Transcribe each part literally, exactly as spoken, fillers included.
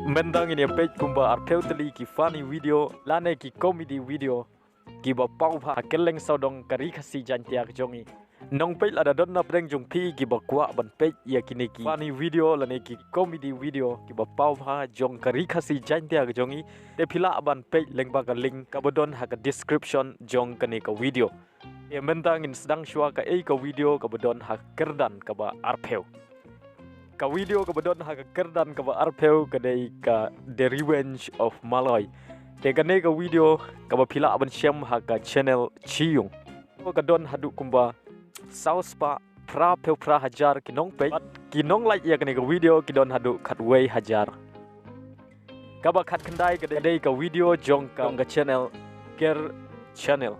Mynta ngin ïa peit kumba arphew tylli ki funny video lane ki comedy video kiba paw bha ha kylleng sawdong ka Ri Khasi Jaiñtia ka jong ngi. Nongpeit, lada don na pdeng jong phi kiba kwah ban peit ïa kine ki funny video lane ki comedy video kiba paw bha jong ka Ri Khasi Jaiñtia ka jong ngi, te phi lah ban peit lyngba ka link kaba don ha ka description jong kane ka video. Te mynta ngin sdang shuwa kaei ka video kaba don ha ka kyrdan kaba arphew. Ka video kaba don ha ka kyrdan kaba arphew ka dei ka The Revenge of Maloi. Te kane ka video kaba phi lah ban shem ha ka channel Chiyung. Ka don haduh kumba saw spah phra phew phra hajar ki nongpeit, bad ki nonglike ïa kane ka video ki don haduh khatwei hajar. Kaba khatkhyndai ka dei ka video jong ka, jong ka channel Ker Channel.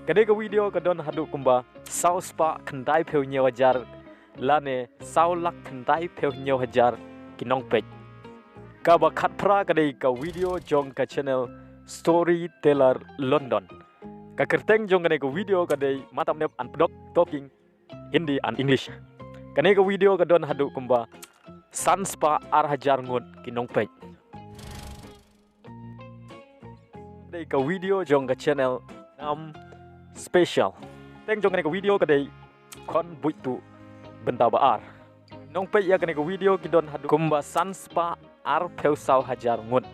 Kane ka video ka don haduh kumba saw spah khyndai phew hynñiew hajar lane saw lak khyndai phew hynñiew hajar ki nongpeit. Kaba khatphra ka dei ka video jong ka channel Storyteller London. Ka kyrteng jong kane ka video ka dei Matam Nep and Pdok Talking Hindi and English. Kane ka video ka don haduh kumba san spah ar hajar ngut ki nongpeit. Dei ka video jong ka channel Nam Special. Kyrteng jong kane ka video ka dei Khon Buit Tuh bynta ba ar. Nongpeit ïa kane ka video ki don haduh kumba san spah ar phew saw hajar ngut.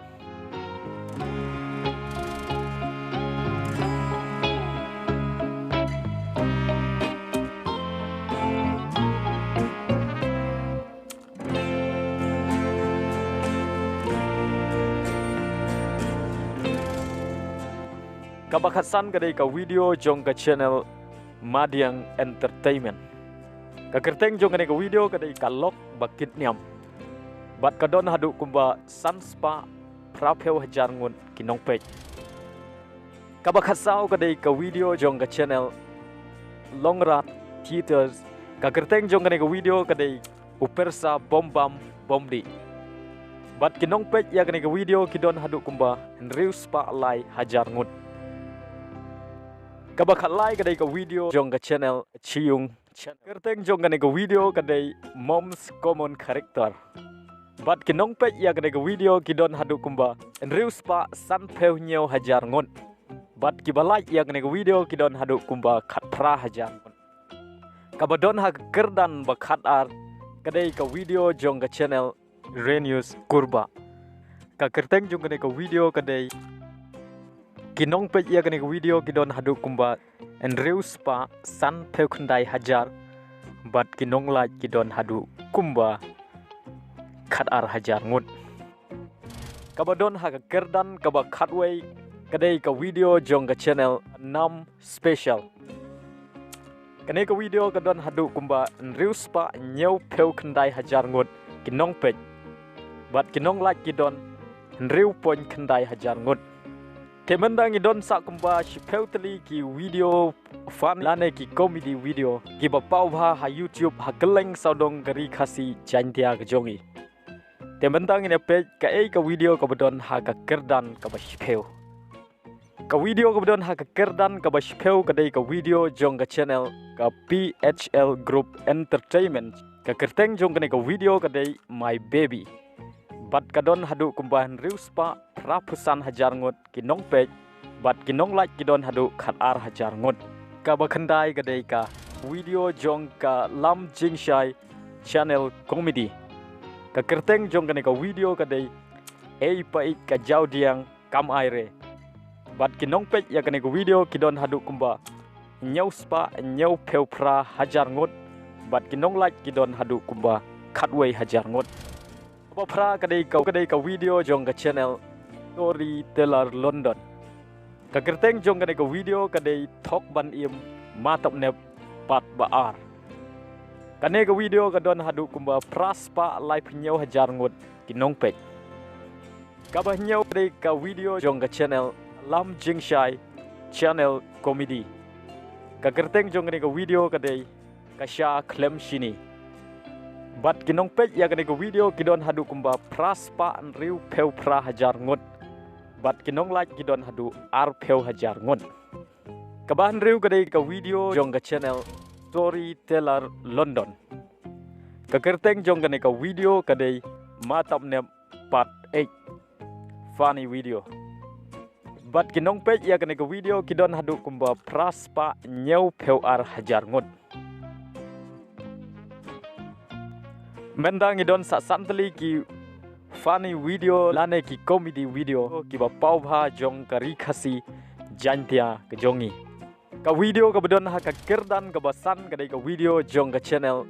Kaba khatsan ka dei ka video jong ka channel Madiang Entertainment. Ka kyrteng jong kane ka video ka dei Ka Lok Ba Kit Niam. Bad ka don haduh kumba san spah phra phew hajar ngut ki nongpeit. Kaba khatsaw ka dei ka video jong ka channel Longrat Theatres. Ka kyrteng jong kane ka video ka dei U Pyrsa Bom Bam Bom Dih. Bad ki nongpeit ïa kane ka video ki don haduh kumba hynriew spah lai hajar ngut. Kaba khatlai ka dei ka video jong ka channel Chiyung. Kyrteng jong kane ka video ka dei Mom's Common Character. Bad ki nongpeit ïa kane ka video ki don haduh kumba hynriew spah san phew hynñiew hajar ngut. Bad kiba like ïa kane ka video ki don haduh kumba khatphra hajar ngut. Kaba don ha ka kyrdan ba khatar ka dei ka video jong ka channel Renius Kurba. Ka kyrteng jong kane ka video ka dei, ki nongpeit ïa kane ka video ki don haduh kumba hynriew spah san phew khyndai hajar. Bad ki nonglike ki don haduh kumba khatar hajar ngut. Kaba don ha ka kyrdan kaba khatwei ka dei ka video jong ka channel Nam Special. Kane ka video ka don haduh kumba hynriew spah hynñiew phew khyndai hajar ngut ki nongpeit. Bad ki nonglike ki don hynriew point khyndai hajar ngut. Te mynta ngi don sa kumba shiphew tylli ki video fun lane ki comedy video kiba paw bha ha YouTube ha kylleng sawdong ka Ri Khasi Jaiñtia ka jong ngi. Te mynta ngin ïa peit kaei ka video kaba don ha ka kyrdan kaba shiphew. Ka video kaba don ha ka kyrdan kaba shiphew ka dei ka video jong ka channel ka P H L Group Entertainment. Ka kyrteng jong kane ka video ka dei My Baby. Bad ka don haduh kumba hynriew spah phra phew san hajar ngut ki nongpeit. Bad ki nonglike ki don haduh khatar hajar ngut. Kaba khyndai ka dei ka video jong ka Lam Jingshai Channel Comedy. Ka kyrteng jong kane ka video ka dei Ei Pait Ka Jaw Diang Kam Ai Re. Bad ki nongpeit ïa kane ka video ki don haduh kumba hynñiew spah hynñiew phew phra hajar ngut. Bad ki nonglike ki don haduh kumba khatwei hajar ngut. Kaba phra ka dei ka, ka dei ka video jong ka channel Storyteller London. Ka kyrteng jong kane ka video ka dei Thok Ban Im Matop Nep Part Ba Ar. Kane ka video ka don haduh kumba phra spah laiphew hynñiew hajar ngut ki nongpeit. Kaba hynñiew ka dei ka video jong ka channel Lam Jingshai Channel Comedy. Ka kyrteng jong kane ka video ka dei Ka Sha Khlem Shini. Bad ki nongpeit ïa kane ka video ki don haduh kumba phra spah hynriew phew phra hajar ngut. Bad ki nonglike ki don haduh ar phew hajar ngut. Kaba hynriew ka dei ka video jong ka channel Storyteller London. Ka kyrteng jong kane ka video ka dei Matam Nep Part eight. Funny video. Bad ki nongpeit ïa kane ka video ki don haduh kumba phra spah hynñiew phew ar hajar ngut. Mynta ngi don sa san tylli ki funny video lane ki comedy video kiba paw bha jong ka Ri Khasi Jaintia ka jong ngi. Ka video kaba don ha ka kyrdan kaba san ka dei ka video jong ka channel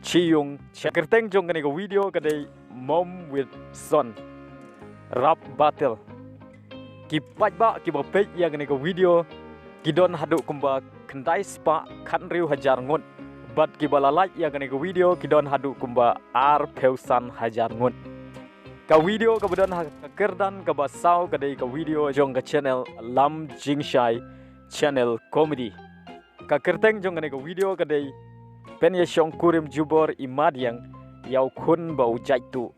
Chiyung. Ka kyrteng jong kane ka video ka dei Mom with Son Rap Battle. Ki paidbah kiba peit ïa kane ka video ki don haduh kumba khyndai spah khathynriew hajar ngut. Bad kiba la like ïa kane ka video ki don haduh kumba ar phew san hajar ngut. Ka video kaba don ha ka kyrdan kaba saw ka dei ka video jong ka channel Lam Jingshai Channel Comedy. Ka kyrteng jong kane ka video ka dei Pynïashong Kurim Jubor i Madiang ïa u khun ba u jait tuh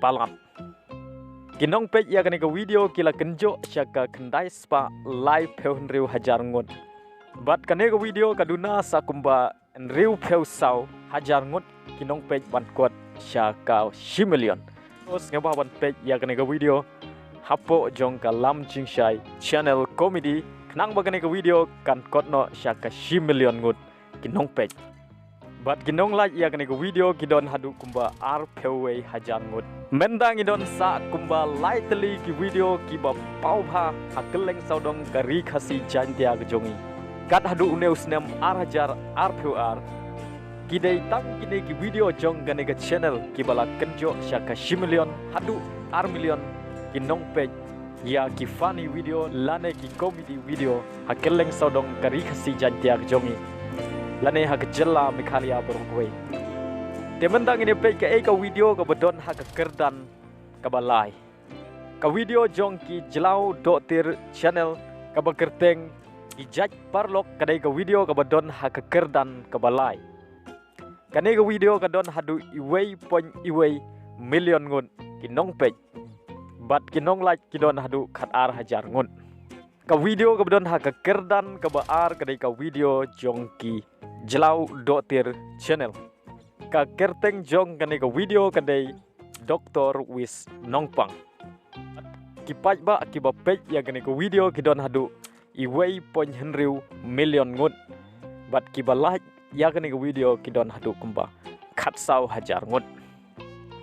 palat. Ki nongpeit ïa kane ka video ki la kynjoh sha ka khyndai spah lai phew hynriew hajar ngut. Bad kane ka video ka duna sa kumba hynriew phew saw hajar ngut ki nongpeit ban kot sha ka shi million. Sngewbha ban peit ïa kane ka video hapoh jong ka Lam Jingshai Channel Comedy khnang ba kane ka video kan kot noh sha ka shi million ngut ki nongpeit. Bad ki nong like ïa kane ka video ki don haduh kumba ar phew wei hajar ngut. Mynta ngi don sa kumba lai tylli ki video kiba paw bha ha kylleng sawdong ka Ri Khasi Jaintia ka jong ngi. Kat haduh une u snem ar hajar ar phew ar ki dei tang kine ki video jong kane ka channel kiba la kynjoh sha ka shi million haduh ar million ki nongpeit ïa ki funny video lane ki comedy video ha kylleng sawdong ka Ri Khasi Jaintia ka jong ngi lane ha ka jylla Meghalaya baroh kawei. Te mynta ngin ïa peit kaei ka video kaba don ha ka kyrdan kaba lai. Ka video jong ki Jlaw Dohtir Channel kaba kyrteng Ki Jait Paralok ka dei ka video kaba don ha ka kyrdan kaba lai. Kane ka video ka don haduh iwei point iwei million ngut ki nongpeit. Bad ki nong like ki don haduh khat ar hajar ngut. Ka video kaba don ha ka kyrdan kaba ar ka dei ka video jong ki Jlaw Dohtir Channel. Ka kyrteng jong kane ka video ka dei Doktor Wis Nongpang. Ki paidbah kiba peit ïa kane ka video ki don haduh iwei point hynriew million ngut. Bad kiba like ïa kane ka video ki don haduh kumba khat saw hajar ngut.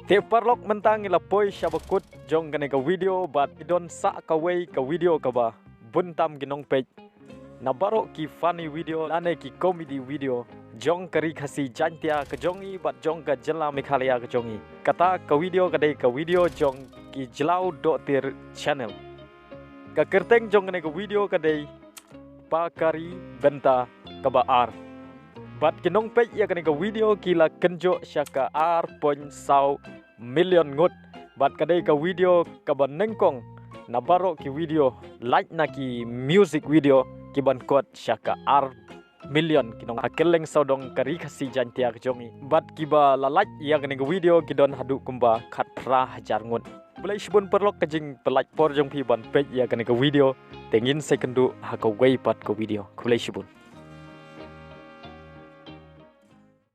Te paralok mynta ngi la poi sha ba kut jong kane ka video bad ki don sa kawei ka video kaba bun tam ki nongpeit na baroh ki funny video lane ki comedy video jong ka Ri Khasi Jaintia ka jong ngi bad jong ka jylla Meghalaya ka jong ngi. Kata ka video ka dei ka video jong ki Jlaw Dohtir Channel. Ka kyrteng jong kane ka video ka dei Pakari Bynta kaba ar. Bad ki nongpeit ïa kane ka video ki la kynjoh sha ka ar point saw million ngut. Bad ka dei ka video kaba nyngkong na baroh ki video like na ki music video ki ban kot sha ka ar million ki nong ha kylleng sawdong ka Ri Khasi Jaintia ka jong ngi. Bad kiba la like ïa kane ka video ki don haduh kumba khat phra hajar ngut. Khublei shibun paralok ka jingpynlait por jong phi ban peit ïa kane ka video. Te ngin sa ïakynduh ha kawei pat ka video. Khublei shibun.